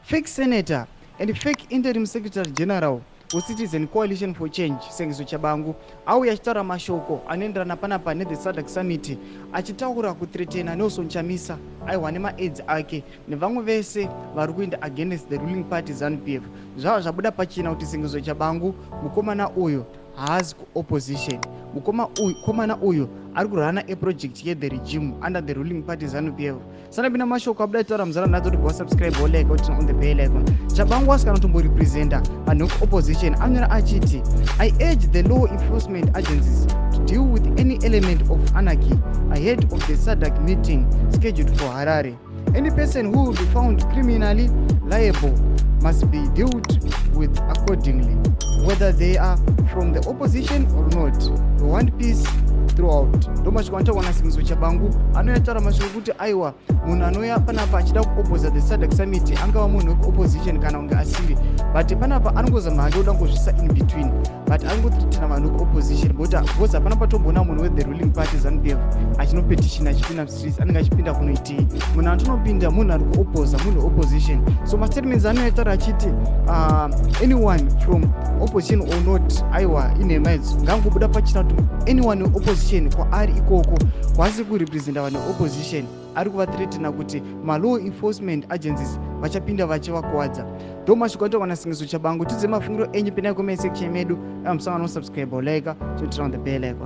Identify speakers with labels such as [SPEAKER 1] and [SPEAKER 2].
[SPEAKER 1] Fake senator and fake interim secretary general weCitizen Coalition for Change, Sengezo Tshabangu, auya achitaura mashoko anoenderana panapa nethe SADC summit, achitaura kuthreatena Nelson Chamisa, aiwa, nemaaides ake nevamwe vese vari kuenda against the ruling party ZANU PF. Zvava zvabuda pachena kuti Sengezo Tshabangu, mukomana uyu, haazi kuopposition. Mukomana uyu ari kuruna a project yethe regime under the ruling party ZANU PF. Sanapinda mashoko abuda achitaura muzara nadzo kuti wasubscribe, wolike, woturn on the bell icon. Tshabangu asi kana kutomborepresenta vanhu vekuopposition. Anyora achiti, "I urge the law enforcement agencies to deal with any element of anarchy ahead of the SADC meeting scheduled for Harare. Any person who will be found criminally liable must be dealt with accordingly, whether they are from the opposition or not. We want peace throughout." Ndo mashoko anotaurwa naSengezo Tshabangu. Anoyataura mashoko ekuti aiwa, munhu anouya panapa achida kuopposa the SADC summit, angava munhu wekuopposition kana kunge asiri, but panapa anongozama hake kuda kungozvisa in between, but angothreatena vanhu vekuopposition, because hapana patomboona munhu wethe ruling party ZANU PF achinopetitiona, achipinda mustreets. Anenge achipinda kunoitei? Munhu anotonopinda munhu ari kuopposa, munhu weopposition. So mastatements anoyataura achiti anyone from opposition or not, aiwa, inhema idzo. Ngangobuda pachina kuti anyone weopposition kwaari ikoko kwaasi kurepresenta vanhu veopposition, ari kuvathreatena kuti malaw enforcement agencies vachapinda vachivakuwadza. Ndo mashoko anotaurwa naSengezo Tshabangu. Tidze mafungiro enyu, pinai comment section medu. Amusangano, subscribe, like, to turn on the bell icon.